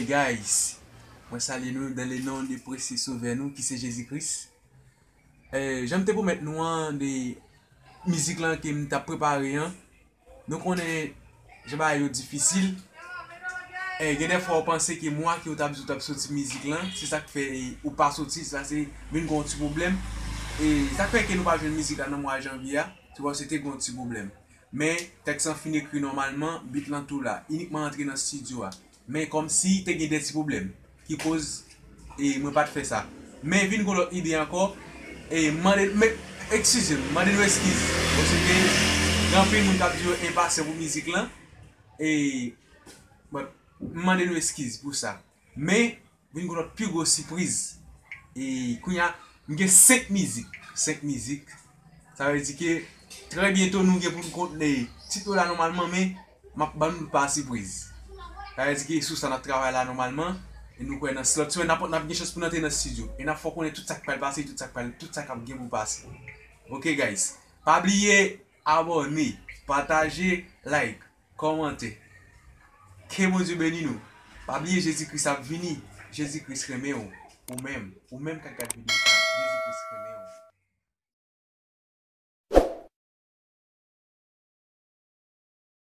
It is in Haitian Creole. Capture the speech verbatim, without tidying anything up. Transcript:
Guys, mwen salye nou dans le nom de précieux Sauveur nou ki se Jezi Kris. Eh, jan m te pwomèt nou an, de mizik lan ke m t ap prepare an, nou konnen jan bagay yo difisil. Eh, gen de fwa ou panse ke mwa ke ou t ap di ou t ap soti mizik lan, se sa k fè, eh, ou pa soti, sa se vin gon ti pwoblèm. E sa k fè ke nou pa jwenn mizik la nan mwa janvye a, se paske te gon ti pwoblèm. Men, tèks lan fin ekri nòmalman, beat lan tou la, inikman antre nan estidyo a. Men kòmsi te gen de ti pwoblèm ki koz, e, mwen pa t fè sa. Men vin gon lòt ide ankò, e, mande, men, eskize m, mande nou eskiz. Paske gen anpil moun k ap di yo enpasyan pou mizik lan. E, bon, m mande nou eskiz pou sa. Men, vin gon lòt pi gwo sipriz. E kounye a, m gen senk mizik. Senk mizik. Sa vle di ke trè byento nou gen pou n konn tit yo la nòmalman, men m ap ban nou l pa sipriz. Sa vle di ke sou sa n ap travay la nòmalman. E nou kwè nan lòt semèn n ap, n ap gen chans pou n antre nan estidyo. E n ap fè w konnen tout sa k pral pase, tout sa k pral, tout sa k ap gen pou pase. Ok, guys. Pa bliye abòne, pataje, like, kòmante. Ke Bondye beni nou. Pa bliye Jezi Kris ap vini. Jezi Kris renmen w. Ou menm, ou menm k ap gad videyo sa, Jezi Kris renmen w.